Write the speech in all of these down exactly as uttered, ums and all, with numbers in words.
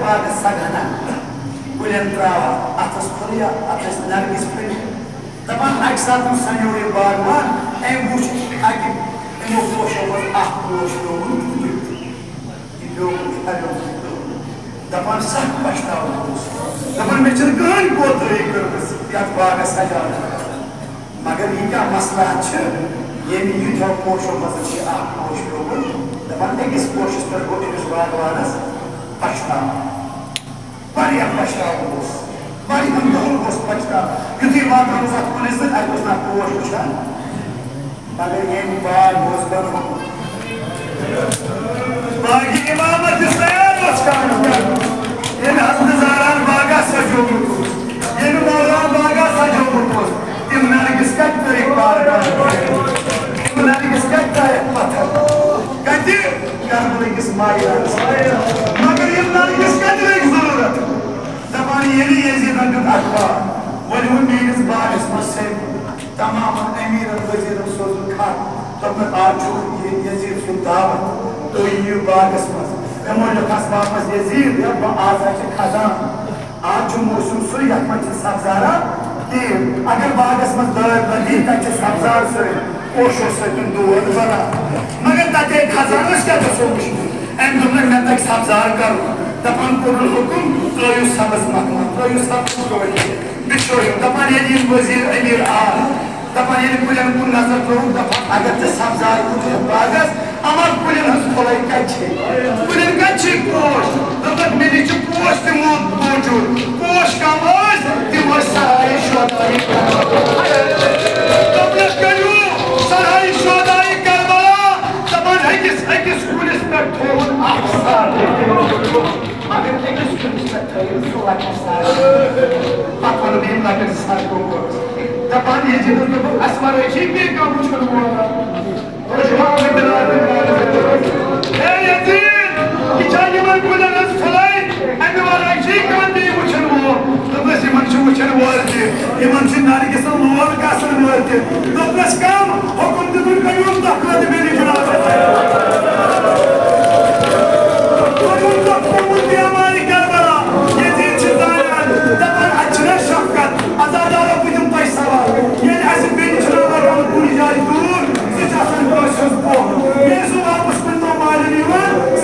باغس سجاوان، کُلٮ۪ن تراوان، اَتھس پھُلیا، اَتھس نرگس پھٔلۍ۔ دَپان، اَکہِ ساتہٕ اوس سنجوری باغوان، أمۍ وُچھ اَکہِ یِمو پوشو منٛز اکھ پوش پیوٚومُت پھُٹِتھ۔ یہِ پیوٚومُت، یہِ پیوٚومُت۔ دَپان، سخ پچھتاوُن اوس۔ دَپان، مےٚ چھَنہٕ کٕہٕنۍ کوتٲہی کٔرمٕژ یَتھ باغس سجاونہٕ۔ مگر یہِ کیٛاہ مسلحت چھِ، ییٚمہِ ییٖتیو پوشو منٛز چھِ اکھ پوش پیوٚومُت؟ دَپان، أکِس پوشس پٮ۪ٹھ گوٚو أمِس باغوانس پچھتاوُن۔ واریاہ پچھتاوُن اوس، واریاہن دۄہن اوس پچھتاوُن۔ یُتھُے واتان اوس اتھ کُلِس سۭتۍ، اتہِ اوس نہٕ پوش وٕچھان۔ مگر ییٚمہِ باغ اوس بنومُت، باغی امامت یُس تیار اوس کرنہٕ، ییٚمہِ حضرت زہران باغا سجومُت اوس، ییٚمہِ مولانا باغا سجومُت اوس، تِم نرگس کتہِ ترٲیِکھ پارکن؟ تِم نرگس کتہِ ترٲیِکھ پتھر؟ کتہِ؟ کربلہٕ کِس مٲدانس منٛز۔ مگر یِم نرگس کتہِ لٔگۍ ضروٗرت؟ دپان، ییٚلہِ یزیدن دیُت اخبار، ؤلِو میٲنِس باغس منٛز سیٚکھ۔ تمامن امیرن وزیرن سوزُن خط، دوٚپُکھ، آز چھُ یہِ یزید سُنٛد دعوت، تُہۍ یِیِو باغس منٛز۔ یِمو لیوٚکھ اخبارس منٛز، یزید، یا بہٕ آز ہا چھِ خزان۔ آز چھُ موسم سُے یتھ منٛز چھِ سبزارا کِہیٖنۍ۔ اگر باغس منٛز دٲر لگی، تتہِ چھِ سبزار سۭتۍ پوشو سۭتۍ دود بلان۔ مگر تتے خزانس کیٛاہ گژھو وٕچھُن؟ أمۍ دوٚپ نہٕ، مےٚ تگہِ سبزار کرُن۔ دپان، کوٚرُن حُکُم، ترٲیِو سبز مکان، ترٲیِو سبز ٹوٹھ۔ بِچھٲیِو۔ دپان، ییٚلہِ یِم وزیر امیر آے، دپان، ییٚلہِ کُلٮ۪ن کُن نظر ترٲوٕکھ، دپان، اگر ژےٚ سبزار وُچھ یتھ باغس، اما کُلٮ۪ن ہٕنٛز پھۄلے کتہِ چھے؟ کُلٮ۪ن کتہِ چھے پوش؟ دوٚپُکھ، مےٚ نِش چھِ پوش تہِ مو-، موجود۔ پوش کم ٲسۍ؟ تِم ٲسۍ صحرایہِ شہدایہِ کربلا۔ دوٚپنس، کٔرِو صحرایہِ شہدایہِ کربلا۔ دپان، أکِس أکِس کُلِس پٮ۪ٹھ تھووُن اکھ سر۔ مگر أکِس کُلِس پٮ۪ٹھ تھٲیِو زٕ لۄکٕٹۍ سر۔ پتہٕ ونہٕ بہٕ یِم لۄکٕٹۍ سر کٕم ٲسۍ۔ دپان، یزیدس دوٚپُکھ، اسہِ ورٲے چھِ بیٚیہِ کانٛہہ وٕچھُن وول؟ ہے یزید، یہِ چھا یِمن کُلٮ۪ن ہٕنٛز پھُلے؟ اَمہِ ورٲے چھِ کانٛہہ بیٚیہِ وٕچھن وول؟ دوٚپنس، یِمن چھِ وٕچھن وٲلۍ تہِ، یِمن چھِ نرگسن لول کاسن وٲلۍ تہِ۔ دوٚپنس، کم؟ حُکُم دیُتُن، کٔرِو تۄہہِ خٲطرٕ مےٚ نِش جناب۔ دوٚپُن، دوٚپُن، بیمارِ کربلا، یزید چھِ زانان، دپان، اتہِ چھِنہ شفقت، عزادارو، بہٕ دِمہٕ تۄہہِ سوال، ییٚلہِ اسہِ بیٚنہِ چھِنہ لگان کُنہِ جایہِ دوٗر، سُہ چھُ آسان کٲنٛسہِ ہٕنٛز پۄہ۔ ییٚلہِ سُہ واپس کُنہِ دۄہ مالِنہِ یِوان،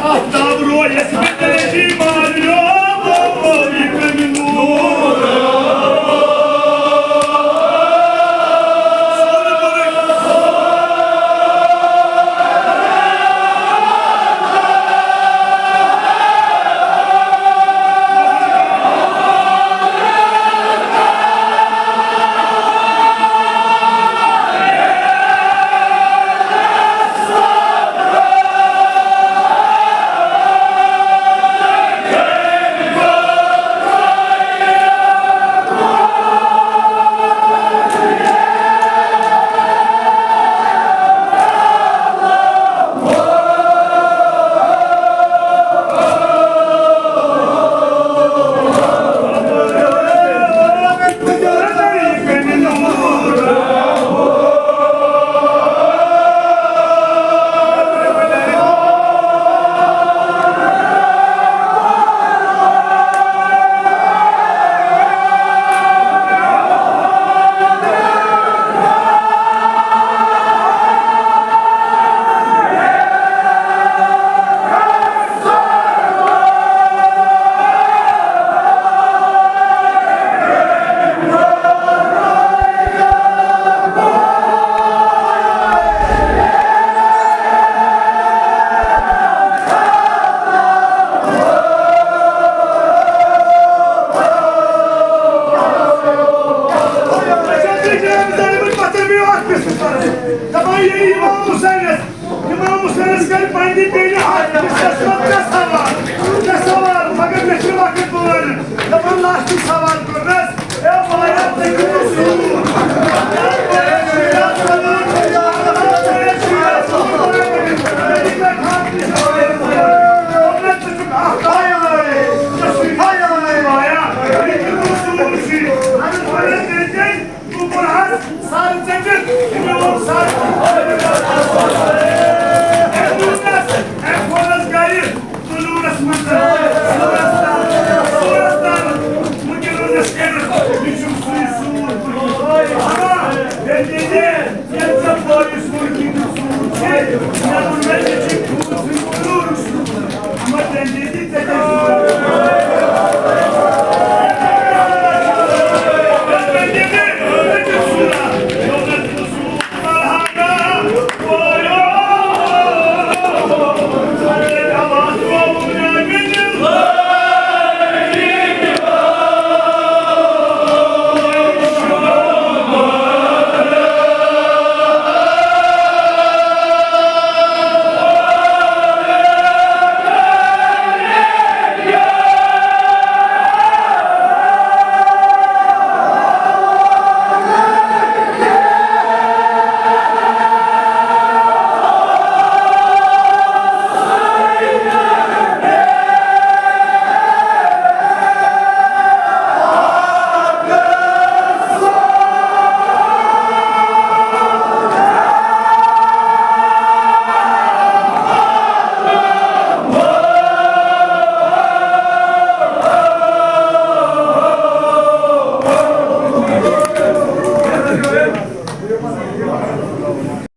آفتاب روز